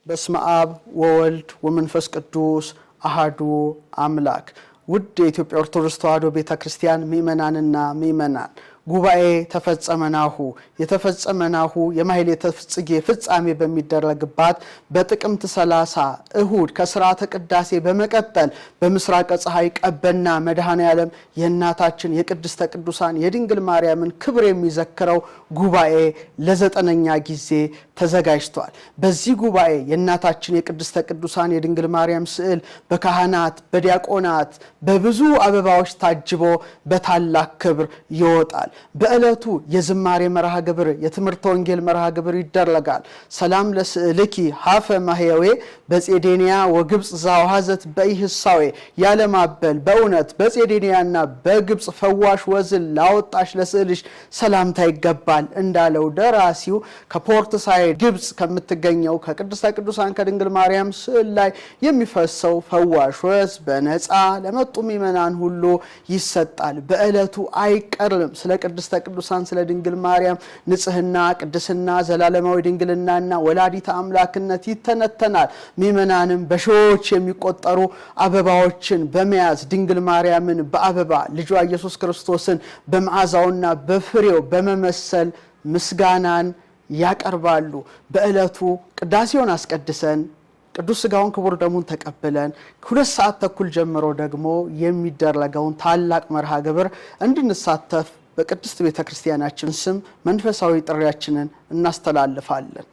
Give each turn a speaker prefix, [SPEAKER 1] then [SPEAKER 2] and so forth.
[SPEAKER 1] በስመ አብ ወወልድ ወመንፈስ ቅዱስ አሃዱ አምላክ። ውድ የኢትዮጵያ ኦርቶዶክስ ተዋሕዶ ቤተ ክርስቲያን ምእመናንና ምእመናን፣ ጉባኤ ተፈጸመናሁ የተፈጸመናሁ የማሕሌተ ጽጌ ፍጻሜ በሚደረግባት በጥቅምት 30 እሁድ ከስርዓተ ቅዳሴ በመቀጠል በምስራቀ ፀሐይ ቀበና መድኃኔ ዓለም የእናታችን የቅድስተ ቅዱሳን የድንግል ማርያምን ክብር የሚዘክረው ጉባኤ ለ9ኛ ጊዜ ተዘጋጅቷል። በዚህ ጉባኤ የእናታችን የቅድስተ ቅዱሳን የድንግል ማርያም ስዕል በካህናት፣ በዲያቆናት፣ በብዙ አበባዎች ታጅቦ በታላቅ ክብር ይወጣል። በዕለቱ የዝማሬ መርሃ ግብር፣ የትምህርተ ወንጌል መርሃ ግብር ይደረጋል። ሰላም ለስዕልኪ ሀፈ ማህየዌ በጼዴንያ ወግብፅ ዘውሃዘት በኢህሳዌ፣ ያለማበል በእውነት በጼዴንያና በግብፅ ፈዋሽ ወዝን ላወጣሽ ለስዕልሽ ሰላምታ ይገባል እንዳለው ደራሲው ከፖርት ሳይድ ግብፅ ከምትገኘው ከቅድስተ ቅዱሳን ከድንግል ማርያም ስዕል ላይ የሚፈሰው ፈዋሽ ወዝ በነፃ ለመጡ ምእመናን ሁሉ ይሰጣል። በዕለቱ አይቀርም። ስለ ቅድስተ ቅዱሳን ስለ ድንግል ማርያም ንጽህና፣ ቅድስና፣ ዘላለማዊ ድንግልናና ወላዲተ አምላክነት ይተነተናል። ምእመናንም በሺዎች የሚቆጠሩ አበባዎችን በመያዝ ድንግል ማርያምን በአበባ፣ ልጇ ኢየሱስ ክርስቶስን በመዓዛውና በፍሬው በመመሰል ምስጋናን ያቀርባሉ። በዕለቱ ቅዳሴውን አስቀድሰን ቅዱስ ስጋውን ክቡር ደሙን ተቀብለን 2 ሰዓት ተኩል ጀምሮ ደግሞ የሚደረገውን ታላቅ መርሃ ግብር እንድንሳተፍ በቅድስት ቤተ ክርስቲያናችን ስም መንፈሳዊ ጥሪያችንን እናስተላልፋለን።